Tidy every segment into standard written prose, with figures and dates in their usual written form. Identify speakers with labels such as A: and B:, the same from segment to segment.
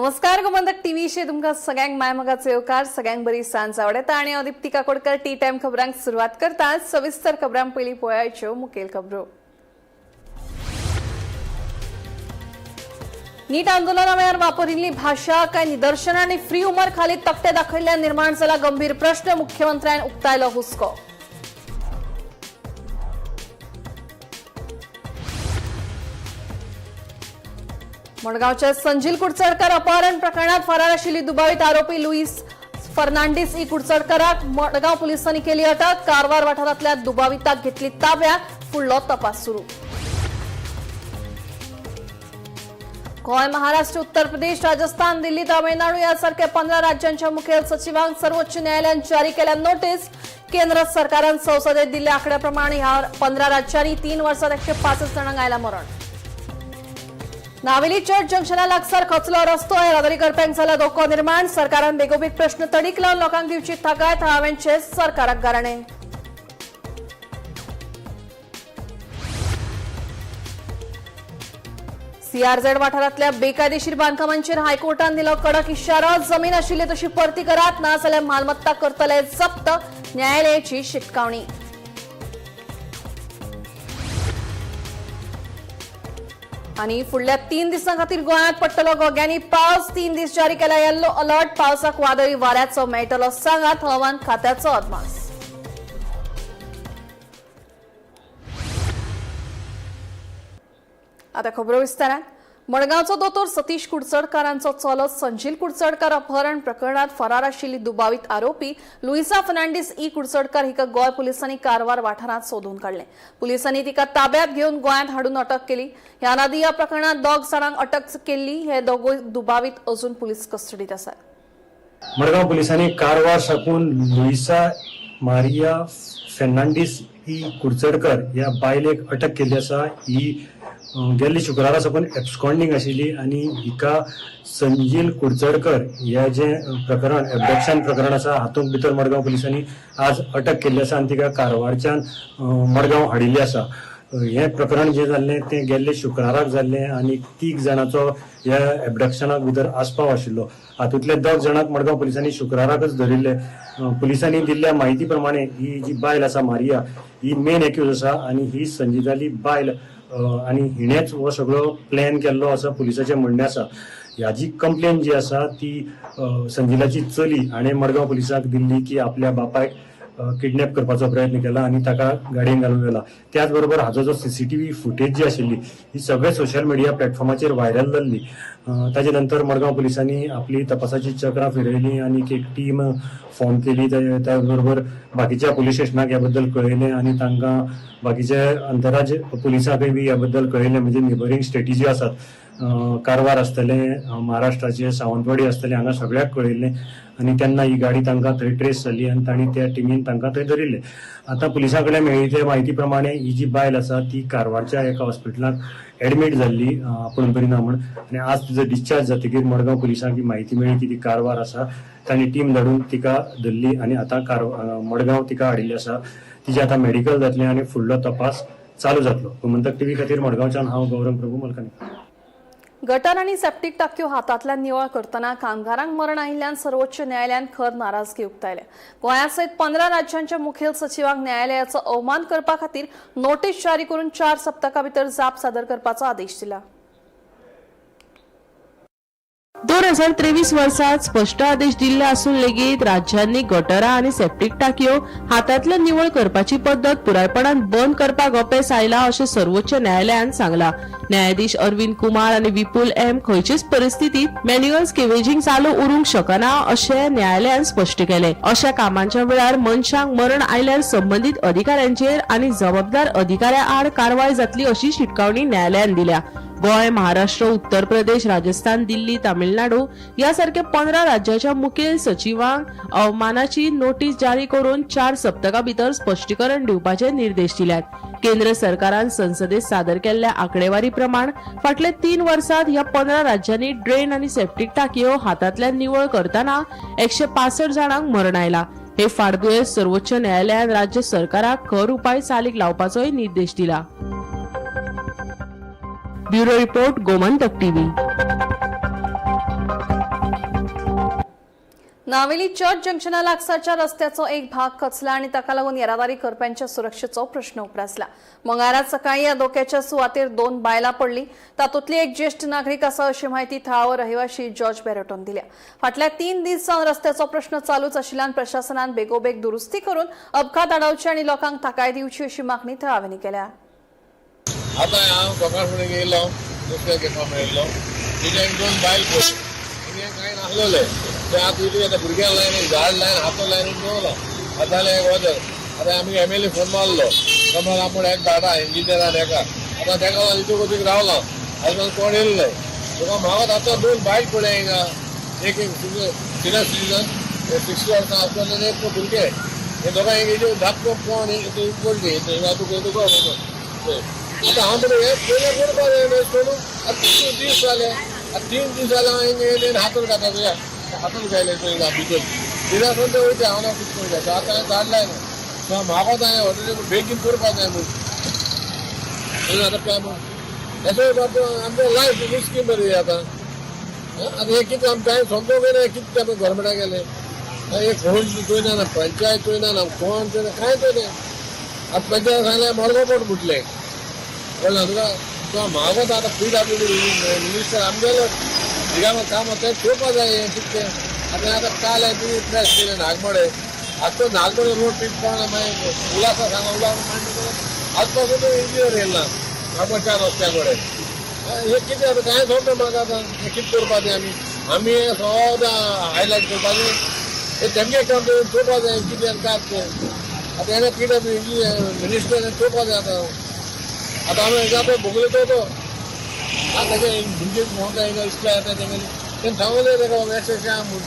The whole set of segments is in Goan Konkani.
A: नमस्कार, गोमंतक टीव्हीचे तुमकां सगळ्यांक मायमोगाचो येवकार. सगळ्यांक बरी सांज आवडटा आनी हांव दीप्ती काकोडकर टी टायम खबरांक सुरवात करता. सविस्तर खबरां पयलीं पळयाच्यो मुखेल खबरो. नीट आंदोलना वेळार वापरिल्ली भाशा काय निदर्शनां आनी फ्री उमर खाली तकटे दाखयल्ल्यान निर्माण जाला गंभीर प्रश्न. मुख्यमंत्र्यान उक्तायलो हुस्को. मडगांवच्या संजील कुडचडकर अपहरण प्रकरणात फरार आशिल्ली दुबावीत आरोपी लुईस फर्नांडिस ई कुडचडकराक मडगांव पुलिसांनी केली अटक. कारवार वाठारांतल्या दुबाविताक घेतली ताब्यात. फुडलो तपास सुरू. गोंय, महाराष्ट्र, उत्तर प्रदेश, राजस्थान, दिल्ली, तामिळनाडू यासारख्या 15 राज्यांच्या मुखेल सचिवांक सर्वोच्च न्यायालयान जारी केल्या नोटीस. केंद्र सरकारान संसदेत दिल्ल्या आकड्याप्रमाणे ह्या 15 राज्यांनी 3 वर्सात 105 जाणांक आयला मरण. नावेली चर्च जंक्शना लागसार खचलो रस्तो. येरादारी करप्यांक जाला धोको निर्माण. सरकारान बेगोबेग प्रश्न तडीक लावन लोकांक दिवची थाकाय. थळाव्यांचे सरकाराक गाराणे. सीआरझेड वाठारांतल्या बेकायदेशीर बांदकामांचेर हायकोर्टान दिलो कडक इशारो. जमीन आशिल्ली तशी परती करात, ना जाल्यार मालमत्ता करतले जप्त. न्यायालयाची शिटकावणी. आणि फुडल्या 3 दिसां खातीर गोंयांत पडटलो घोग्यांनी पावस. 3 दीस जारी केला येल्लो अलर्ट. पावसाक वादळी वाऱ्याचो मेळटलो सांगात. हवामान खात्याचो अदमास. आता खबरो विस्तारान. मडगांवचो दोतोर सतीश कुडचडकारांचो चलो संजील कुडचडकार अपहरण प्रकरणात फरार आशिल्ली दुबावीत आरोपी लुईसा फर्नांडीस ई कुडचडकार हिका गोंय पुलिसांनी कारवार वाठारांत सोदून काडले. पुलिसांनी तिका ताब्यात घेवन गोंयांत हाडून अटक केली. ह्या आदीं ह्या प्रकरणात दोग जाणांक अटक केल्ली. हे दोगूय दुबावीत अजून पुलीस कस्टडीत आसात.
B: मडगांव पुलिसांनी कारवार साकून लुईसा मारिया फेर्नांडीस ही कुडचडकर ह्या बायलेक अटक केल्ली आसा. ही गेल्ली शुक्रारा साकून एब्सकॉन्डिंग आशिल्ली आनी हिका संजील कुडचडकर हे जे प्रकरण एबडक्शन प्रकरण आसा हातूंत भितर मडगांव पुलिसांनी आज अटक केल्ली आसा आनी तिका कारवारच्यान मडगांव हाडिल्ली आसा. हें प्रकरण जें जाल्लें तें गेल्ले शुक्राराक जाल्लें आनी 3 जाणांचो ह्या एबडक्शनाक भितर आस्पाव आशिल्लो. हातूंतले 2 जाणांक मडगांव पुलिसांनी शुक्राराकच धरिल्ले. पुलिसांनी दिल्ल्या म्हायती प्रमाणे ही जी बायल आसा मारिया ही मेन एक्यूज आसा आनी ही संजिताली बायल आनी हिणेच हो सगळो प्लॅन केल्लो असो पुलिसाचें म्हणणें आसा. ह्याजी कंप्लेन जी आसा ती संजिलाची चली हाणें मडगांव पुलिसांक दिल्ली की आपल्या बापायक किडनॅप करपाचो प्रयत्न केला आनी ताका गाडयेन घालून व्हेला. त्याच बरोबर हाजो जो सीसीटीव्ही फुटेज जी आशिल्ली ही सगळे सोशल मिडिया प्लॅटफॉर्माचेर व्हायरल जाल्ली. ताजे नंतर मडगांव पुलिसांनी आपली तपासाची चक्रां फिरयली आनी एक टीम फॉर्म केली. त्याच बरोबर बाकीच्या पुलीस स्टेशनाक ह्या बद्दल कळयलें आनी तांकां बाकीचे आंतरराज्य पुलिसांकय बी ह्या बद्दल कळयलें. म्हणजे नेबरींग स्टेटी ज्यो आसात, कारवार आसतलें, महाराष्ट्राचे सावंतवाडी आसतलें, हांगा सगळ्याक कळयल्लें आनी तेन्ना ही गाडी तांकां थंय ट्रेस जाली आनी तांणी त्या टिमीन तांकां थंय धरिल्लें. आतां पुलिसां कडेन मेळिल्ले म्हायती प्रमाणे ही जी बायल आसा ती कारवारच्या एका हॉस्पिटलांत एडमीट जाल्ली आपूण बरी ना म्हूण आनी आज तिजो डिस्चार्ज जातकीर मडगांव पुलिसांक ही म्हायती मेळ्ळी की ती कारवार आसा. तांणी टीम धाडून तिका धरली आनी आतां मडगांव तिका हाडिल्ली आसा. तिजें आतां मेडिकल जातलें आनी फुडलो तपास चालू जातलो. गोमंतक टीव्ही खातीर मडगांवच्यान हांव गौरव प्रभू मलकानी.
A: गटर आनी सेप्टीक टाकयो हातांतल्यान निवळ करतना कामगारांक मरण आयिल्ल्यान सर्वोच्च न्यायालयान खर नाराजगी उक्तायल्या. गोंया सयत 15 राज्यांच्या मुखेल सचिवांक न्यायालयाचो अवमान करपा खातीर नोटीस जारी करून 4 सप्तकां भितर जाप सादर करपाचो आदेश दिला.
C: 2023 वर्सात स्पश्ट आदेश दिल्ले आसून लेगीत राज्यांनी गटरां आनी सेप्टीक टाकयो हातांतल्यान निवळ करपाची पद्दत पुरायपणान बंद करपाक अपेस आयला अशें सर्वोच्च न्यायालयान सांगला. न्यायाधीश अरविंद कुमार आनी विपुल एम खंयचेच परिस्थितीत मॅन्युअल स्केवेजिंग चालू उरूंक शकना अशें न्यायालयान स्पश्ट केलें. अशा कामांच्या वेळार मनशांक मरण आयल्यार संबंदीत अधिकाऱ्यांचेर आनी जबाबदार अधिकाऱ्या आड कारवाय जातली अशी शिटकावणी न्यायालयान दिल्या. गोंय, महाराष्ट्र, उत्तर प्रदेश, राजस्थान, दिल्ली, तामिळनाडू ह्या सारख्या 15 राज्याच्या मुखेल सचिवांक अवमानाची नोटीस जारी करून 4 सप्तकां भितर स्पश्टीकरण दिवपाचे निर्देश दिल्यात. केंद्र सरकारान संसदेत सादर केल्ल्या आंकडेवारी प्रमाण फाटल्या 3 वर्सात ह्या 15 राज्यांनी ड्रेन आनी सेप्टीक टाकयो हातांतल्यान निवळ करतना 165 जाणांक मरण आयला. हे फाटभुंयेर सर्वोच्च न्यायालयान राज्य सरकाराक खर उपाय चालीक लावपाचोय निर्देश दिला. Bureau report, Gomantak TV.
A: Navelim church जंक्शना लागसारच्या रस्त्याचो एक भाग खचला आनी ताका लागून येरादारी करप्यांच्या सुरक्षेचो प्रश्न उप्रासला. मंगळारा सकाळी या धोक्याच्या सुवातेर 2 बायलां पडली. तातूंतली एक ज्येष्ठ नागरीक आसा अशी म्हायती थळावो रहिवाशी जॉर्ज बॅरेटोन दिल्या. फाटल्या 3 दीस सावन रस्त्याचो प्रश्न चालूच आशिल्ल्यान प्रशासनान बेगोबेग दुरुस्ती करून अपघात आडावचे आनी लोकांक थाकाय दिवची अशी मागणी थळाव्यांनी केल्या.
D: आता हांव सकाळ फुडें येयलो, दुसऱ्या घेवपा मेळिल्लो, तिच्यान 2 बायल पडली. आनी कांय नासलेले ते आतां इतलें आतां भुरग्यांक लायन झाड लायन हातो लायन दवरलो. आतां जालें एक वजन. आतां आमी एम एल ए फोन मारलो, तो म्हणलो आपूण एक धाडा इंजिनियरान एका. आतां तेका लागून इतूक वचून रावलो, आतां कोण येयलो न्हय तुका. म्हाका आतां 2 बायल पडले हिंगा, एक सिनियर सिटीजन 60 वर्सां आसतले आनी एक भुरगें. हे दोगांय हिंगा धाकटो कोण पडली हिंगा तुका तुका. आतां हांव म्हणून हें पयलें करपा जाय न्हय सोडून. आतां 3 दीस जाले, आतां 3 दीस जाले हांव हिंगा येयलें, हातून घाता तुज्या हातून घायले थंय हिंगा भितर दिनासून ते वयता. हांव ना कितें करूं? आतां हांवें धाडलाय न्हू, सो म्हाका जाय ऑलरेडी बेगीन करपा जाय म्हूण. आतां काय म्हूण हेचो आमचो लायफ रिस्की बरी आतां. आतां हें कितें आमकां कांय समजूंक येना, कितें आमी गव्हर्मेंटाक गेले, हें कोण चोयना ना, पंचायत चोयना ना, कोण चोयना, कांय चोयना. आतां पंचायत सांगलें मडगांव पोट म्हटलें, कळ्ळें तुका? तो म्हाका आतां पी डब्ल्यू डी मिनिस्टर आमगेलो हिंगा काम आतां चोवपा जाय हें कितें तें. आतां आतां काल हांवें तुमी प्रेस केलें नागमोडे, आतां तो नागमोडे रोड पीक पडना. मागीर उल्हासा सांगा, उल्हास आज पासून तो इंजिनियर येयला नागमोडच्या रस्त्या कडेन. हें कितें आतां कांय सोडना म्हाका. आतां हें कितें करपाचें आमी? आमी हें सदां हायलायट करपाचें, हें तेमगे काम चोवपा जाय कितें आनी काय तें. आतां हेणें पी डब्ल्यू इंजिनियर मिनिस्टर चोवपा जाय. आतां आतां आमी हेका पळय भोगले तो आतां ताचे भुरगे भोंवता हिंगा इश्ट येता तेंगेले, तेणें सांगलें तेका बाबा अशें अशें आहा म्हूण.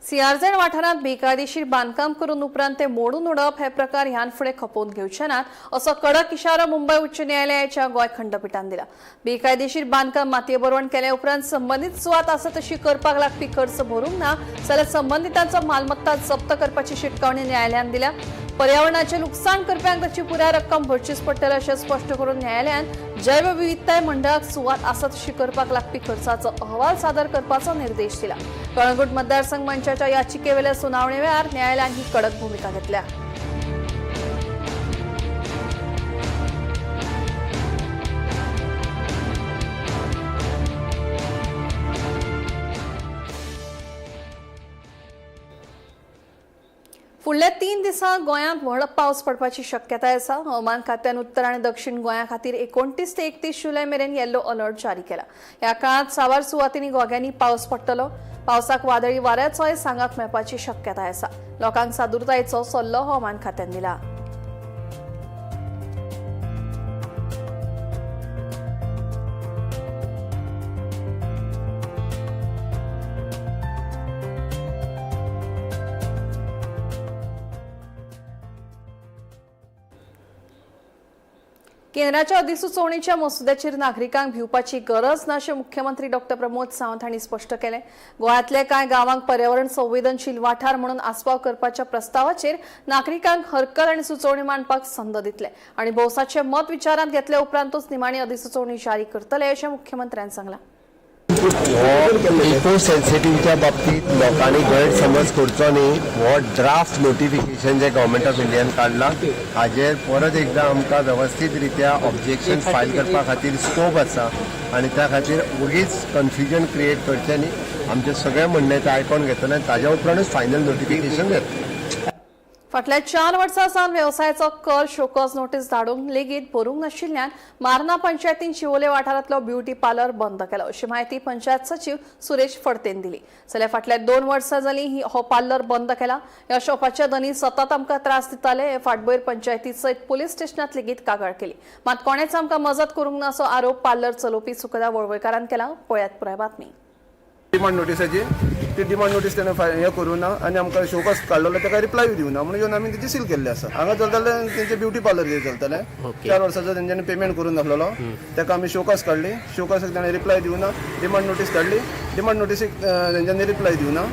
A: सीआरझेड वाठारांत बेकायदेशीर बांदकाम करून उपरांत ते मोडून उडोवप हे प्रकार ह्यान फुडें खपोवन घेवचे नात असो कडक इशारो मुंबय उच्च न्यायालयाच्या गोंय खंडपिठान दिला. बेकायदेशीर बांदकाम मातये बरवण केल्या उपरांत संबंदीत सुवात आसा तशी करपाक लागपी खर्च भरूंक ना जाल्यार संबंदितांचो मालमत्ता जप्त करपाची शिटकावणी न्यायालयान दिल्या. पर्यावरणाचें लुकसाण करप्यांक ताची पुराय रक्कम भरचीच पडटली अशें स्पश्ट करून न्यायालयान जैवविविधताय मंडळाक सुवात आसा तशी करपाक लागपी खर्चाचो अहवाल सादर करपाचो निर्देश दिला. कळंगूट मतदारसंघ मंचाच्या याचिकेवेल्या सुनावणे वेळार न्यायालयान ही कडक भूमिका घेतल्या. फुडल्या 3 दिसांत गोंयांत व्हड पावस पडपाची शक्यताय आसा. हवामान खात्यान उत्तर आनी दक्षिण गोंया खातीर 29 ते 31 जुलय मेरेन येल्लो अलर्ट जारी केला. ह्या काळांत साबार सुवातींनी घोग्यांनी पावस पडटलो. पावसाक वादळी वाऱ्याचोय सांगात मेळपाची शक्यताय आसा. लोकांक सादुरतायेचो सल्लो हवामान खात्यान दिला. केंद्राच्या अधिसुचोवणेच्या मसुद्याचेर नागरिकांक भिवपाची गरज ना अशें मुख्यमंत्री डॉक्टर प्रमोद सावंत हांणी स्पश्ट केलें. गोंयांतल्या कांय गांवांक पर्यावरण संवेदनशील वाठार म्हणून आस्पाव करपाच्या प्रस्तावाचेर नागरिकांक हरकत आनी सुचोवणी मांडपाक संद दितले आनी भौसाचें मत विचारांत घेतले उपरांतूच निमाणी अधिसुचोवणी जारी करतले अशें मुख्यमंत्र्यान सांगलां.
E: इको सेन्सिटिव्हच्या बाबतीत लोकांनी गैरसमज करचो न्ही. हो draft notification J government of इंडियान काडला हाजेर परत एकदां आमकां वेवस्थीत रित्या ऑब्जेक्शन फायल करपा खातीर स्कोप आसा आनी त्या खातीर ओगीच कन्फ्युजन क्रिएट करचें न्ही. आमचें सगळें म्हणणें तें आयकोन घेतलें आनी ताज्या उपरांतूच फायनल नोटिफिकेशन येतलें.
A: फाटल्या 4 वर्सां सावन वेवसायाचो कर शोकॉज नोटीस धाडूंक लेगीत भरूंक नाशिल्ल्यान मार्ना पंचायतीन शिवोले वाठारांतलो ब्युटी पार्लर बंद केलो अशी म्हायती पंचायत सचीव सुरेश फडतेन दिली. जाल्यार फाटल्या 2 वर्सां जालीं हो पार्लर बंद केला. ह्या शॉपाचे धनी सतत आमकां त्रास दिताले. हे फाटभुंयेर पंचायती सयत पुलीस स्टेशनांत लेगीत कागाळ केली, मात कोणेच आमकां मजत करूंक ना असो आरोप पार्लर चलोवपी सुखदा वळवयकारान केला. पळयात पुराय बातमी.
F: डिमांड नोटीसाची ती डिमांड नोटीस तेणें हें करूं ना आनी आमकां शोकॉज काडलेलो ताका रिप्लाय दिवना म्हणून येवन आमी तेची सील केल्ली आसा. हांगा चलतालें तेंचे ब्युटी पार्लर चलतालें. 4 वर्साचो तेंच्यांनी पेमेंट करून नासलेलो, ताका आमी शोकॉज काडली. शोकॉजाक ताणें रिप्लाय दिवना. डिमांड नोटीस काडली, डिमांड नोटीसीक तेंच्यांनी रिप्लाय दिवना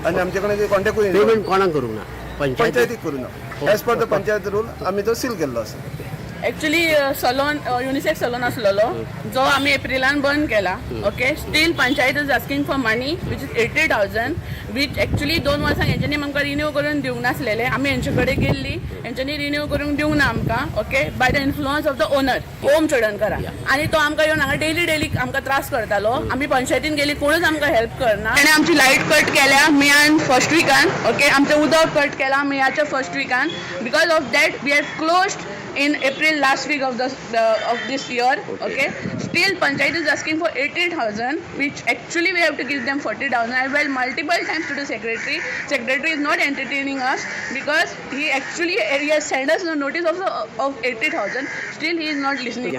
F: आनी आमचे कडेन कॉन्टेक्टूय
G: पेमेंट कोणाक करूंक ना? पंचायत
F: पंचायतीक करूं ना. As per the panchayat rule आमी तो सील केल्लो आसा.
G: एक्चुली सलोन युनिसेक्स सलोन आसलेलो जो आमी एप्रिलान बंद केला. Okay, still panchayat is asking for money which is 80,000, which actually 2 वर्सां हेंच्यांनी आमकां रिन्यू करून दिवंक नासलेले. आमी हेंचे कडेन गेल्ली, हेंच्यांनी रिन्यू करूंक दिवंक ना आमकां. Okay, by the influence of the owner Om चोडणकरा. आनी तो आमकां येवन हांगा डेली डेली आमकां त्रास करतालो. आमी पंचायतीन गेली, कोणूच आमकां हेल्प करना. ताणें आमची लायट कट केल्या मेयान फर्स्ट विकान. ओके, आमचें उदक कट केलां मेयाच्या फर्स्ट विकान. Because of that we have closed in April last week of this year. Okay. Still panchayat is asking for 80,000, which actually we have to give them 40,000. I went multiple times to the secretary. Secretary is not entertaining us because he actually he has sent us a notice of 80,000. Still he is not listening.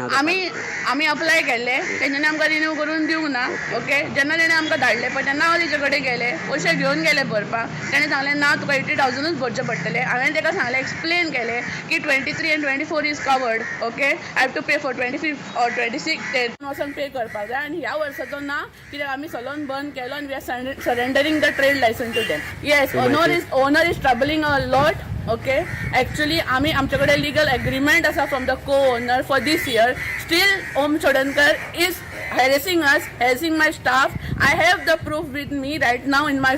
G: आमी अप्लाय केल्ले, तेंच्यांनी आमकां रिन्यू करून दिवंक ना. ओके, जेन्ना तेणें आमकां धाडले पळय तेन्ना हांव तेजे कडेन गेलें, पयशे घेवन गेले भरपाक. तेणें सांगलें, ना, तुका 80,000ूच भरचे पडटले. हांवें ताका सांगलें, एक्सप्लेन केलें की 23 and 24 is covered. Okay, I have to pay for 25 or 26. ते वचोन पे करपाक जाय आनी ह्या वर्साचो ना, कित्याक आमी सलोन बंद केलो आनी we are surrendering the trade license to them. Yes, owner is troubling a lot. Okay, actually आमी आमचे कडेन लिगल एग्रीमेंट आसा from the co owner for this year. Still Om Chodankar is harassing us, harassing my staff. I have the proof with me right now in my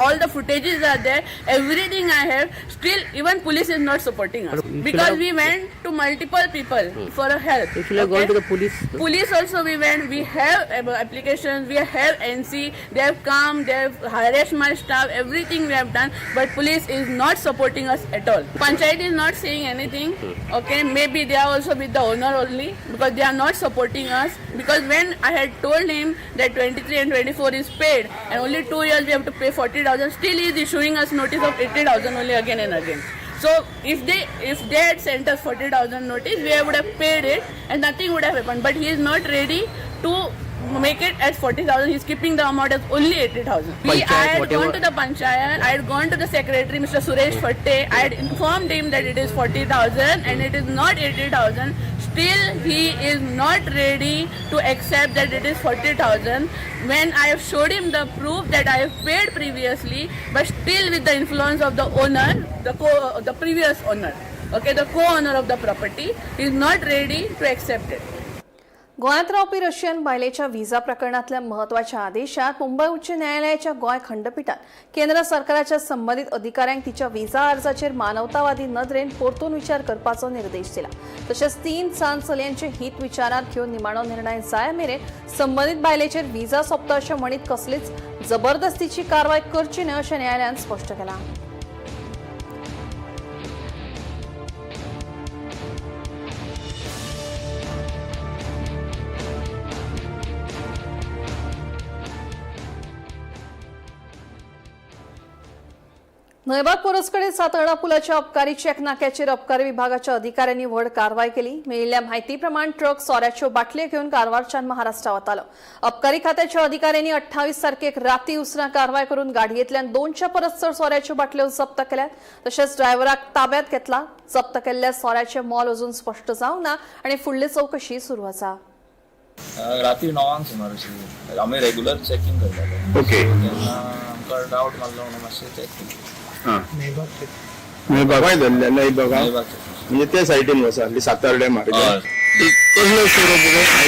G: all the footages are there, everything I have. Still, even police is not supporting us because we went to multiple people for a help.
H: You should have gone to the police.
G: Police also we went. We have applications. We have NC. They have come. They have harassed my staff. Everything we have done, but police is not supporting us at all. Panchayat is not saying anything. Okay, maybe they are also with the owner only because they are not supporting us. Because when I had told him that 23 and 24 is paid and only 2 years we have to pay 40,000, still he is issuing us notice of 80,000 only again and again. So if they had sent us 40,000 notice, we would have paid it and nothing would have happened. But he is not ready to make it as 40,000. He is keeping the amount as only 80,000. I
H: Panchayat,
G: had
H: whatever.
G: gone to the panchayat. I had gone to the secretary, Mr. Suresh Fatte. I had informed him that it is 40,000 and it is not 80,000. Still, he is not ready to accept that it is 40,000. When I have showed him the proof that I have paid previously, but still with the influence of the owner, the previous owner, okay, the co-owner of the property, he is not ready to accept it.
A: गोंयांत रावपी रशियन बायलेच्या व्हिसा प्रकरणातल्या म्हत्वाच्या आदेशात मुंबय उच्च न्यायालयाच्या गोंय खंडपिठान केंद्र सरकाराच्या संबंदीत अधिकाऱ्यांक तिच्या व्हिसा अर्जाचेर मानवतावादी नदरेन परतून विचार करपाचो निर्देश दिला. तशेंच 3 सान चलयांचे हित विचारात घेवन निमाणो निर्णय जाय मेरेन संबंदीत बायलेचेर व्हिसा सोंपता अशें म्हणीत कसलीच जबरदस्तीची कारवाय करची न्हय अशें न्यायालयान स्पश्ट केलां. न्हयबाग पोरसकडे सातर्डा पुलाच्या अबकारी चेक नाक्याचेर अबकारी विभागाच्या अधिकाऱ्यांनी व्हड कारवाय केली. मेळिल्ल्या म्हायती प्रमाण ट्रक सोऱ्याच्यो बाटल्यो घेवन कारवारच्यान महाराष्ट्रा वतालो. अबकारी खात्याच्या अधिकाऱ्यांनी 28 तारखेक राती उसरां कारवाय करून गाडयेंतल्यान 200 परस चड सोऱ्याच्यो बाटल्यो जप्त केल्यात. तशेंच ड्रायव्हराक ताब्यात घेतला. जप्त केल्ल्या सोऱ्याचें मोल अजून स्पश्ट जावंक ना आनी फुडली चवकशी सुरू आसा.
I: राती 9 सुमार अशी आमी रेगुलर चॅकिंग करताले. तेन्ना आमकां डावट मारलो म्हणून मातशें चॅक केलें.
J: बाबाय धरले नाही बघा.
I: न्हयबाग check.
J: म्हणजे त्या सायडीन वसा सातारडे मार्ग.
I: हय.
J: कसलो सोरो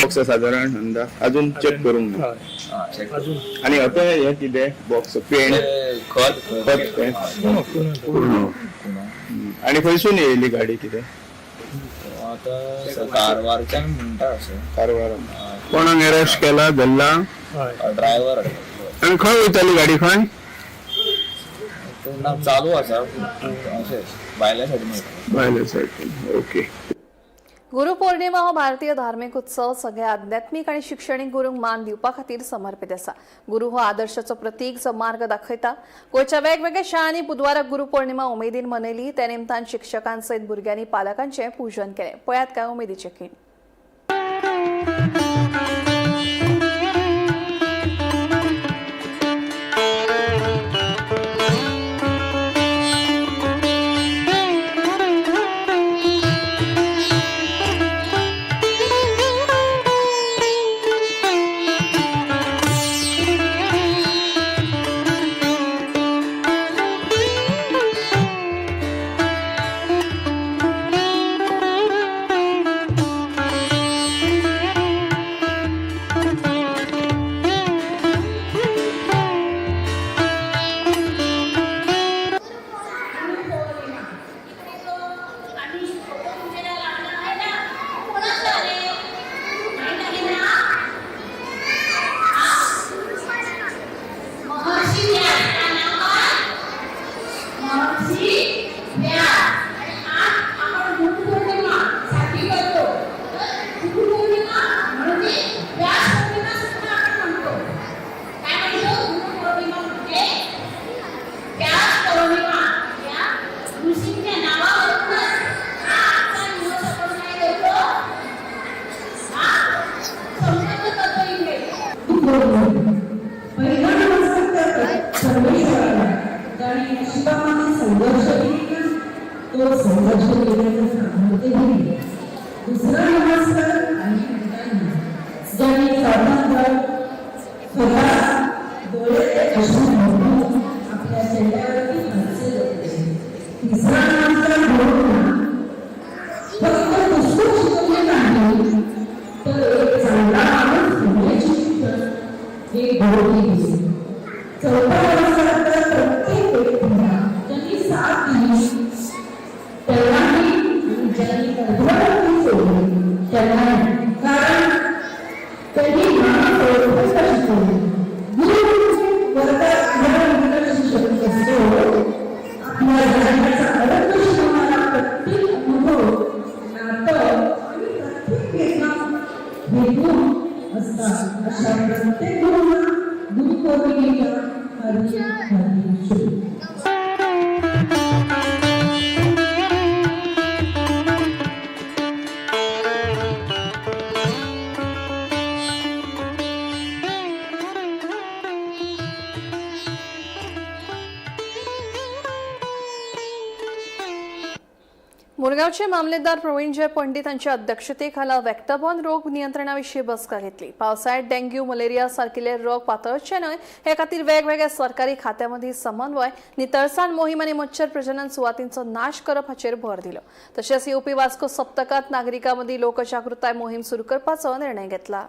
J: बॉक्स साधारण अंदाज अजून चेक करूंक ना.
I: हा, चॅक.
J: आणि आता हे कितें बॉक्स पेंट?
I: खत.
J: खत तें? पूर्ण. आणि खंयसून येयली गाडी कितें?
I: आतां कारवारच्यान म्हणटा अशें.
J: कारवार. कोणाक अरेस्ट केला, धरला?
I: ड्रायव्हर.
J: आणि खंय वयताली गाडी, खंय?
I: ना, चालू आसा अशें भायल्या सायडीन वयता.
J: भायल्या सायडीन. ओके.
A: गुरुपौर्णिमा हो भारतीय धार्मिक उत्सव सगळ्या आध्यात्मिक आणि शिक्षणीक गुरूंक मान दिवपा खातीर समर्पित आसा. गुरू हो आदर्शाचो प्रतीक जो मार्ग दाखयता. गोंयच्या वेगवेगळ्या शाळांनी बुधवारा गुरुपौर्णिमा उमेदीन मनयली. त्या निमतान शिक्षकांसयत भुरग्यांनी पालकांचें पूजन केलें. पळयात काय उमेदीचे खीण.
H: महर्षी व्यास. आणि आज आपण गुरुपौर्णिमा साजरी करतो, तर गुरुपौर्णिमा म्हणजे व्यास पौर्णिमा सुद्धा आपण म्हणतो. काय म्हणतो? गुरुपौर्णिमा म्हणजे व्यास पौर्णिमा. या ऋषींच्या नावावरूनच हा आजचा दिवस आपण काय करतो? हा संपन्न करतो इकडे.
K: पहिला नमस्कार करतो सर्वेश्वराला, ज्याने नशिबामध्ये संघर्ष केला, तो संघर्ष केल्याचं सामर्थ्य दिले. दुसरा नमस्कार आई वडिलांना, ज्यांनी स्वातंत्र्य स्वतः डोळे अश्रू भरून आपल्या चेहऱ्यावरती हास्य जपले. तिसरा नमस्कार गुरुंना, फक्त पुस्तक शिकवले नाही, तर एक चांगला माणूस होण्याचे शिक्षण हे गुरुंनी दिले. चौथा नमस्कार तर प्रत्येक व्यक्तीला, ज्यांनी साथ दिली त्यांनाही आणि ज्यांनी अर्धवट सोडली त्यांनाही, कारण त्यांनी माणूस ओळखायला शिकवले. गुरु म्हणजे वर्गात मुलांना शिक्षक असतो. आपल्या जगण्याचा अर्थ शिकवणारा प्रत्येक अनुभव, नातं आणि प्रत्येक वेदना हे गुण असतात. अशा प्रत्येक गुरुंना गुरुपौर्णिमेच्या हार्दिक हार्दिक शुभेच्छा.
A: मुरगावचे मामलेदार प्रवीणजय पंडित यांच्या अध्यक्षतेखाला वेक्टरबॉर्न रोग नियंत्रणाविषयी बसका घेतली. पावसाळ्यात डेंग्यू, मलेरिया सारकिल्ले रोग पातळचे न्हय हे खातीर वेगवेगळ्या सरकारी खात्यामदीं समन्वय, नितळसाण मोहीम आनी मच्छर प्रजनन सुवातींचो नाश करप हाचेर भर दिलो. तशेंच येवपी वास्को सप्तकात नागरिकां लोकजागृताय मोहीम सुरू करपाचो निर्णय घेतला.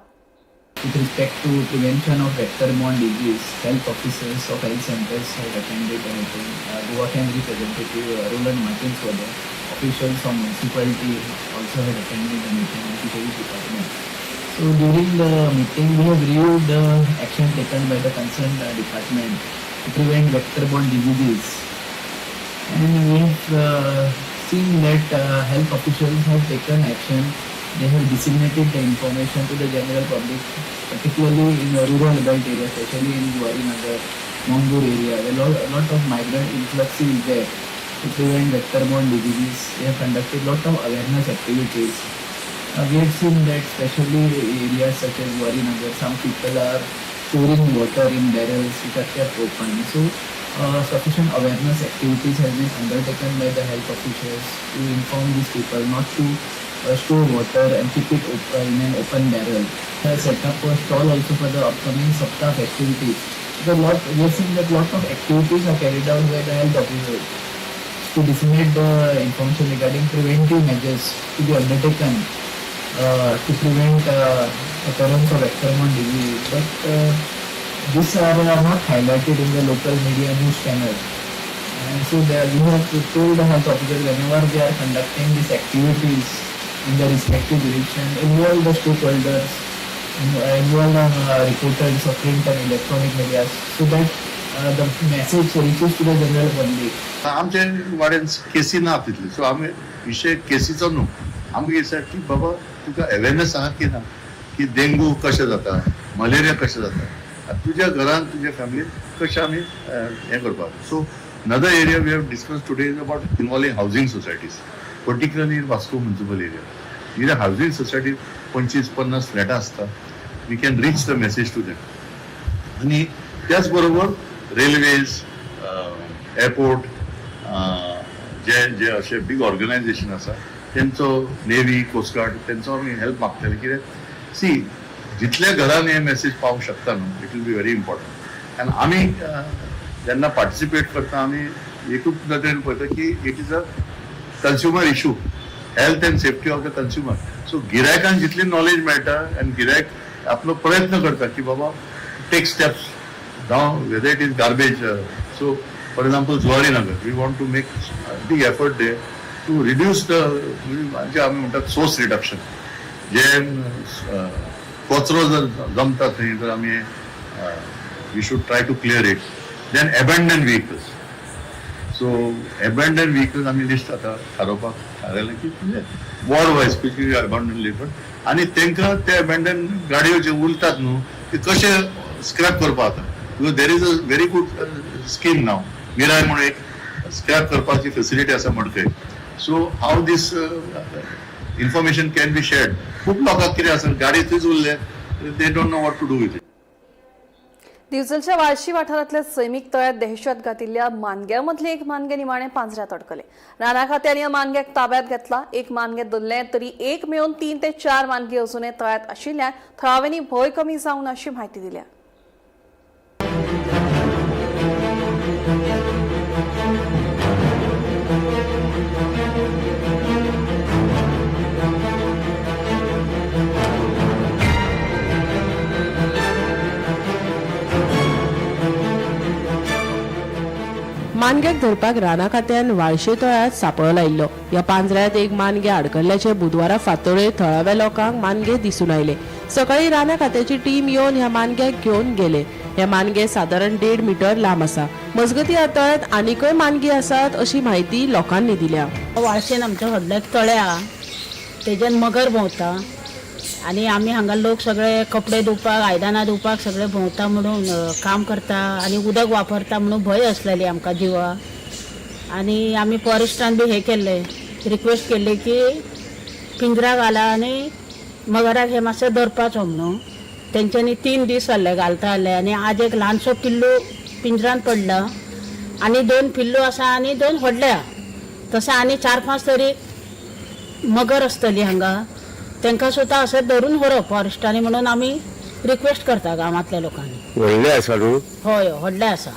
I: With respect to prevention of vector-borne disease, health officers of health centers have attended the meeting. Goa CAN representative Roland Martins were there. Officials from municipality also had attended the meeting and fisheries department. So during the meeting, we have reviewed the action taken by the concerned department to prevent vector-borne diseases. And we have seen that health officials have taken action. They have disseminated the information to the general public, particularly in the rural belt area, especially in Zuari Nagar, Mangur area, where a lot of migrant influx is there. To prevent vector-borne diseases, they have conducted lot of awareness activities. We have seen that especially areas such as Zuari Nagar, some people are storing water in barrels which are kept open. So, sufficient awareness activities have been undertaken by the health officials to inform these people not to store water and keep it open in an open barrel. They have set up a stall also for the upcoming Saptah festivities. The lot we have seen that lot of activities are carried out by the health officers to disseminate the information regarding preventive measures to be undertaken to prevent occurrence of vector-borne disease. But these are not highlighted in the local media news channel. And so there we have to told the health officers, whenever they are conducting these activities in the respective jurisdiction, involve the stakeholders, involve the reporters of print and electronic media, so that the message reaches to the general public.
L: आमच्या वाड्यान केसी ना तितली, सो आमी विशय केसीचो न्हू. आमकां कितें आसा की बाबा, तुका अवेरनेस आहा की ना की डेंगू कशें जाता, मलेरिया कशें जाता, आनी तुज्या घरान, तुज्या फॅमिलीन कशें आमी हें करपाक. So another area we have discuss today is about involving housing societies, particularly in Vasco municipal area. कित्याक हावजींग सोसायटी 25-50 फ्लॅटां आसता, we can reach the message to them. आनी त्याच बरोबर रेल्वेज, एअरपोर्ट, जे जे अशे बीग ऑर्गनायझेशन आसा तेंचो, नेव्ही, कोस्टगार्ड, तेंचो आमी हेल्प मागतले. कित्याक सी, जितल्या घरान हे मेसेज पावंक शकता न्हू, it will be very important. आनी आमी जेन्ना पार्टिसिपेट करता, आमी एकूच नदरेन पळयता की it is a consumer issue, health and safety of the consumer. So गिरायकांक जितली नॉलेज मेळटा आनी गिरायक आपलो प्रयत्न करता की बाबा take steps down, whether it is garbage. So for example, Zuari Nagar, we want to make big effort there to reduce the, जे आमी म्हणटात सोर्स रिडक्शन, जे कचरो जर जमता थंय तर आमी we should try to clear it. Then abandoned vehicles. So abandon vehicles आमी लिस्ट आतां थारोवपाक थारायलें की म्हणजे वॉर्ड वायज खंयची एबेंडन लिस्ट आनी तांकां ते एबेंडन गाडयो जे उरतात न्हू ते कशे स्क्रॅप करपाक जाता, because there is a very good scheme now, Mirai म्हणून एक स्क्रॅप करपाची फेसिलिटी आसा मडकय. So how this information can be shared, खूब लोकांक कितें आसा, गाडी थंयच उरले, they don't know what to do with it.
A: दिवचलच्या Valshi वाठारांतल्या सैमीक तळ्यात दहशत घातिल्ल्या मानग्यांमधले एक मानगे निमाणे पांजऱ्यात अडकले. राना खात्यान ह्या मानग्याक ताब्यात घेतला. एक मानगे धरलें तरी एक मेळून 3 ते 4 मानगी अजूनय तळ्यात आशिल्ल्यान थळाव्यांनी भंय कमी जावंक ना अशी म्हायती दिल्या.
C: मानग्याक धरपाक राना खात्यान वाळशे तळ्यांत सांपळो लायिल्लो. ह्या पांजऱ्यांत एक मानगे आडकल्ल्याचे बुधवारा फांतोडेर थळाव्या लोकांक मानगे दिसून आयले. सकाळी राना खात्याची टीम येवन ह्या मानग्याक घेवन गेले. हे मानगे सादारण 1.5 मीटर लांब आसा. मजगती ह्या तळ्यांत आनीकय मानगी आसात अशी म्हायती लोकांनी दिल्या.
M: वाळशेन आमच्या व्हडलें एक तळें आहा, तेजेन मगर भोंवता आनी आमी हांगा लोक सगळे कपडे धुवपाक, आयदनां धुवपाक सगळे भोंवता म्हणून काम करता आनी उदक वापरता म्हणून भंय आसलेली आमकां जिवा. आनी आमी फॉरेस्टान बी हे केल्ले, रिक्वेस्ट केल्ली की पिंजरा घाला आनी मगराक हे मातशें धरपाचो म्हणून. तेंच्यांनी 3 दीस जाल्ले घालता जाल्ले आनी आज एक ल्हानसो पिल्लू पिंजरान पडला आनी 2 पिल्लू आसा आनी 2 व्हडले आहा. तशें आनी 4-5 तरी मगर आसतली हांगा, तांकां सुद्दां अशें धरून व्हरप फॉरेस्टांनी म्हणून आमी रिक्वेस्ट करता गांवांतल्या लोकांनी.
E: व्हडले आसा न्हू?
M: हय, व्हडले आसा.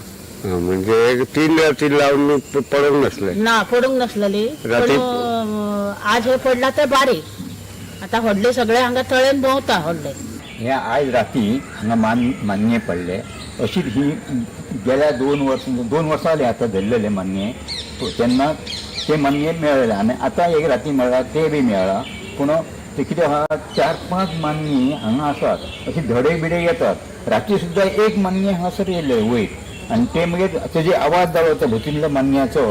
E: म्हणजे 3 राती लावन पडूंक नासले?
M: ना, पडूंक नासलेली. पण आज हे पडला ते बारीक, आतां व्हडले सगळे हांगा तळेन भोंवता व्हडले.
N: हे आयज राती हांगा मानगे पडले. अशी ही गेल्या 2 वर्सां जाली आतां धरलेले मानगे, तेन्ना ते मानगे मेळ्ळे आनी आतां एक राती मेळ्ळा ते बी मेळ्ळा. पूण ते कितें आहा, 4-5 मानगी हांगा आसात, अशी धडे बिडे येतात. राती सुद्दां एक मानगे हांगासर येयले वयर आनी ते मागीर तेजे आवाज जालो त्या भोंवतींतल्या मानग्याचो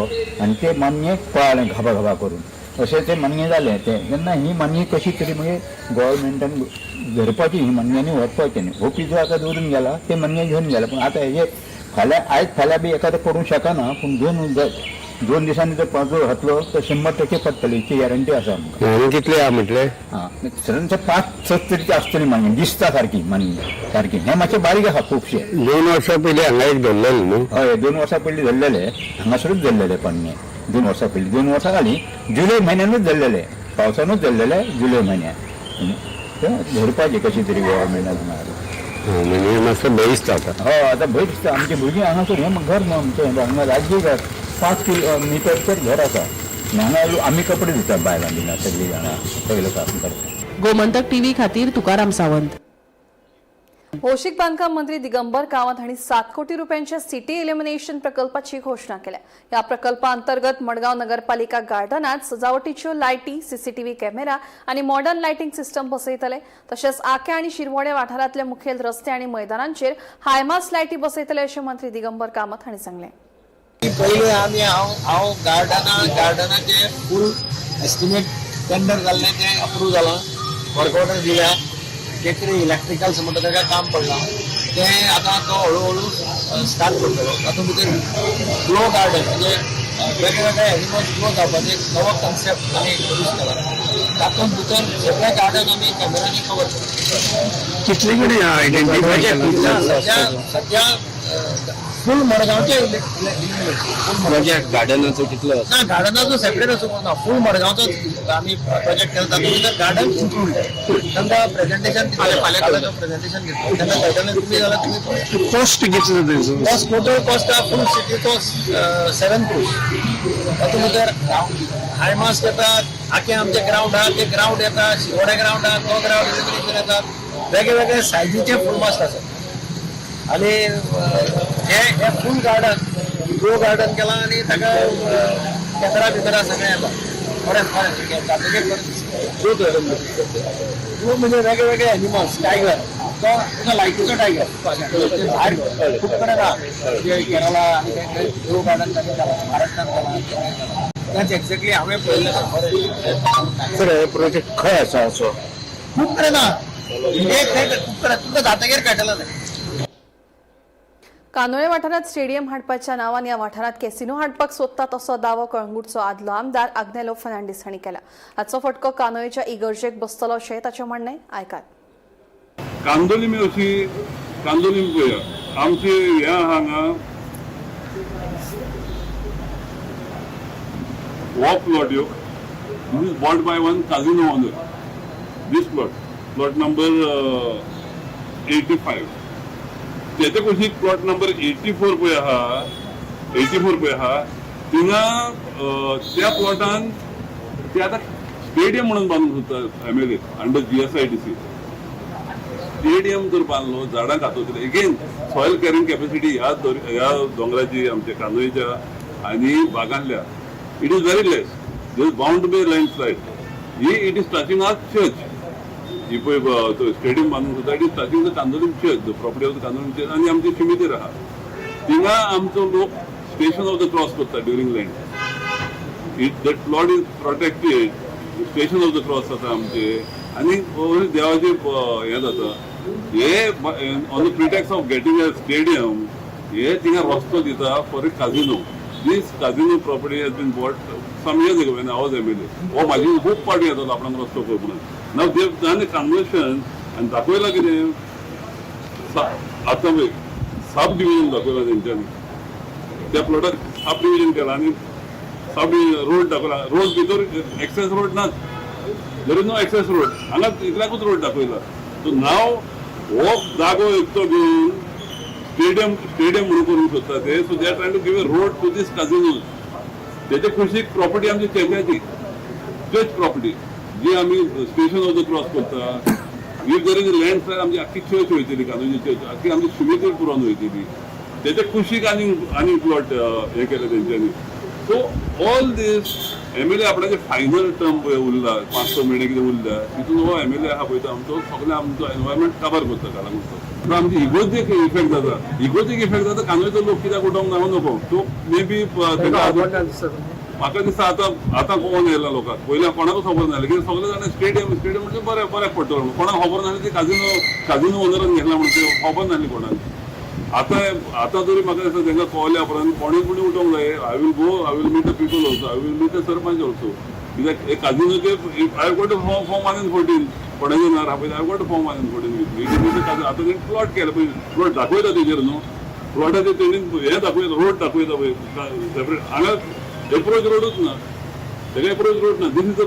N: आनी ते मानगे पळाले घाबा घाबा करून, अशें ते मानगे जालें. ते तेन्ना ही मानगी कशी तरी मागीर गोवोरमेंटान धरपाची ही मानग्यांनी व्हरपाची न्ही. हो पिजो आतां दवरून गेला, ते मानगे घेवन गेला. पूण आतां हेजे फाल्यां आयज फाल्यां बी एखादें पडूंक शकना, पूण 2 दिसांनी जर पांजरो घातलो तर 100% पडटली, इतकी गॅरंटी आसा आमकां.
E: आनी कितले आहा म्हटलें?
N: आं, सादारण 5-6 तरी आसतली मानगी, दिसता सारकी मानगी सारकी. हें मातशें बारीक आसा खुबशें.
E: 2 वर्सां पयलीं हांगा एक धरलेलें न्हू?
N: हय, 2 वर्सां पयलीं धरलेले, हांगासरूच धरलेले पन्ने. 2 वर्सां पयलीं, 2 वर्सां जालीं, जुलय म्हयन्यानूच धरलेले, पावसानूच धरलेले जुलय म्हयन्यान. ते धरपाचे कशी तरी गोवोरमेंटान.
E: म्हणजे मातसो भंय दिसता आतां.
N: हय, आतां भंय दिसता. आमची भुरगीं हांगासर, हें घर न्हू आमचें, हांगा राज्य घर 5 किलोमिटरचेर घर आसा. हांगा आमी कपडे धुता बायलां बिलां सगळीं जाणां, सगळे काम करता.
C: गोमंतक टीव्ही खातीर तुकाराम सावंत.
A: भौशीक बांधकाम मंत्री दिगंबर कामत हांणी 7 कोटी रुपयांच्या सिटी इल्युमिनेशन प्रकल्पाची घोषणा केल्या. या प्रकल्पांतर्गत मडगांव नगरपालिका गार्डनात सजावटीच्यो लायटी, सीसीटीव्ही कॅमेरा आनी मॉडर्न लायटिंग सिस्टम बसयतले. तशेंच आक्या आनी शिरवोडे वाठारांतले मुखेल रस्ते आनी मैदानांचेर हायमास लायटी बसयतले अशें मंत्री दिगंबर कामत हांणी सांगलें.
O: पयले आमी हांव गार्डनाचे फूल एस्टिमेट टेंडर जाल्लें तें अप्रूव जालां, वर्क ऑर्डर दिल्या. केकरे इलेक्ट्रिकल्स म्हणटा ताका काम पडलां, तें आतां तो हळू हळू स्टार्ट करतलो. तातूंत भितर ग्लो गार्डन म्हणजे वेगळे वेगळे एनिमल्स ग्लो जावपाचें एक नवो कन्सेप्ट आमी इंट्रोड्यूस केला. तातूंत भितर सगळे गार्डन आमी कॅमेरांनी कवर करता.
J: कितले कडेन आयडेंटिफाय केला?
O: सध्या फूल मडगांवचे
J: प्रोजेक्ट गार्डनाचो कितलो?
O: ना, गार्डनाचो सेपरेट असो ना, फूल मडगांवचो आमी प्रोजेक्ट केला, तातूंत भितर गार्डन इन्क्लूड. तांकां प्रेझेंटेशन फाल्यां प्रेझेंटेशन घेतलो, तेन्ना कळटलें. तुमी जाल्यार तुमी
J: कॉस्ट कितलो तेजो?
O: कॉस्ट, टोटल कॉस्ट आहा फूल सिटीचो 7 क्रोर्स. तातूंत भितर हायमास येता, आखे आमचे ग्रावंड आहा ते ग्रावंड येता, शिरोडे ग्रावंड आहा तो ग्रावंड इल्युमिनेशन येता, वेगळे वेगळे सायजीचे फूल मास्ट आसात. आनी हे फूल गार्डन ग्लो गार्डन केलां आनी ताका कॅमेरा बिमेरा सगळें येता, बरें बरें जातकीर बरें दिसता. ग्लो म्हणजे वेगळे वेगळे एनिमल्स, टायगर, तो तुका लायटीचो टायगर. भायर खूब कडेन ना, केरला आनी खंय खंय गार्डन तांणी जाला, महाराष्ट्रान जाला. तेच एक्झॅक्टली हांवें पळयल्लें.
J: सर, हे प्रोजेक्ट खंय आसा असो?
O: खूब कडेन ना, एक खंय, खूब कडेन. तुमकां जातगीर कळटलें तें.
A: कांदोळे वाठारांत स्टेडियम हाडपाच्या नांवान ह्या वाठारांत कॅसिनो हाडपाक सोदतात असो दावो कळंगूटचो आदलो आमदार आग्नेलो फर्नांडीस हांणी केला. हाचो फटको कांदोळेच्या इगर्जेक बसतलो अशें ताचें म्हणणें. आयकात.
L: कांदोलीम अशी, कांदोलीम पळया, आमचे ह्या हांगा हो प्लॉट यो, this is bought by one casino owner. This plot, plot number 85. तेच्या कुशीक प्लॉट नंबर 84 पळय आहा, 84 पळय आहा. थिंगा त्या प्लॉटान ते आतां स्टेडियम म्हणून बांदूंक सोदता MLA under GSIDC. Stadium जर बांदलो, झाडां कातोतले. अगेन सॉयल कॅरिंग कॅपॅसिटी ह्या दोंगराची, आमच्या कांदोळीच्या आनी बागांतल्या, it is very less. There is bound to be landslide. He it is touching our church. ही पळय तो स्टेडियम बांदूंक सोदता, it is touching the Candolim church, the property of the Candolim church. आनी आमची शिमितीर आहा. थिंगा आमचो लोक स्टेशन ऑफ the cross करता during Lent. It that plot is protected. Station of the Cross जाता आमचे आनी देवाचे हें जाता. हे on the pretext of getting a stadium हे थिंगा रस्तो दिता for a casino. This casino property has been bought some years ago when I was MLA. हो म्हाजी खूब पार्टी येतालो आपणाक रस्तो कर म्हणून. Now they done a conversion आनी दाखयलां कितें आतां पळय सब डिविजन दाखयला तेंच्यांनी. त्या प्लॉटाक सब डिविजन केला आनी सब रोड दाखयला. रोड भितर एक्सेस रोड नाच. There is no access road. हांगा इतल्याकूच रोड दाखयला. सो नाव हो जागो एकटो घेवन स्टेडियम स्टेडियम म्हणून करूंक सोदता ते. So they are trying to give a road to this casinos. तेच्या कुशीक प्रॉपर्टी आमची चर्चाची, चर्च प्रॉपर्टी जी आमी स्टेशन ऑफ the cross करता. If there is landslide, आमची आख्खी चर्च वयतली, कांदोळची चर्च आख्खी आमची शिमितीर पुरोवन वयतली. तेच्या कुशीक आनी आनी प्लॉट हे केले तेंच्यांनी. सो ऑल these MLA आपणाचे फायनल टर्म पळय उरला, 5-6 म्हयने कितें उरला, तितून हो एमएलए आहा पळय, तो आमचो सगळें आमचो एनवायरमेंट काबार करता कालांगूटचो. पूण आमची इगोर्जेक इफेक्ट जाता, इगोर्जेक इफेक्ट जाता. कांदोळचो लोक कित्याक उठोवंक ना हांव नको. सो मे बी ताका अजून म्हाका दिसता आतां आतां कोण येयला लोकांक. पयलीं कोणाकूच खबर नासलें. कित्याक सगळे जाणां स्टेडियम स्टेडियम म्हणजे बरें बऱ्याक पडटलो म्हणून. कोणाक खबर नासलें ती काजिनो काजिनो ओनरान घेतला म्हणून ते खबर नासली कोणाक. आतां आतां तरी म्हाका दिसता तांकां कळ्ळ्या उपरांत कोणी कोणी उठोवंक जाय. I will go, I will meet the people also, I will meet the sarpanch also. कित्याक हे काजिनोचे I got form 1 and 14. कोणाचे नार आहा पळय, I got form 1 and 14 with. आतां तेणी प्लॉट केला पळय, प्लॉट दाखयता तेजेर न्हू. प्लॉटाचेर तेणी हें दाखयता, रोड दाखयता पळय सेपरेट. हांगा एप्रोच रोडूच ना तेका, एप्रोच रोड ना. This is the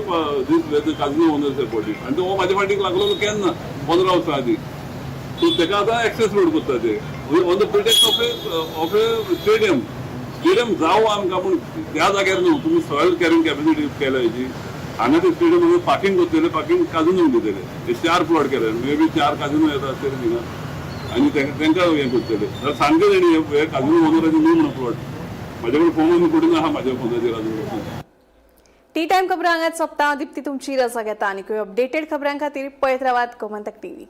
L: this the casino owners bought it. आनी तो म्हाज्या फाटीक लागलो केन्ना, 15 वर्सां आदीं. सो तेका आतां एक्सेस रोड करता ते on the pretext of a stadium. Stadium जावं आमकां, पूण त्या जाग्यार न्हू. तुमी सॉयल कॅरिंग कॅपॅसिटी केल्या हेजी. हांगा ते स्टेडियम पार्किंग करतले, पार्किंग काजिनोक दितले. हे चार प्लॉट केले, मे बी चार काजिनो येता आसतले थिंगा आनी तांकां हें करतले. जाल्यार सांगचे तेणी हे काजिनो ओनराचे न्हू म्हणून प्लॉट. म्हाजे कडेन फोन पडून आहा म्हाज्या फोनाचेर अजून पसून.
A: टी टायम खबरां हांगाच सोंपता. दीप्ती तुमची रजा घेता. आनी अपडेटेड खबरां खातीर पळयत रावात गोमंतक टीव्ही.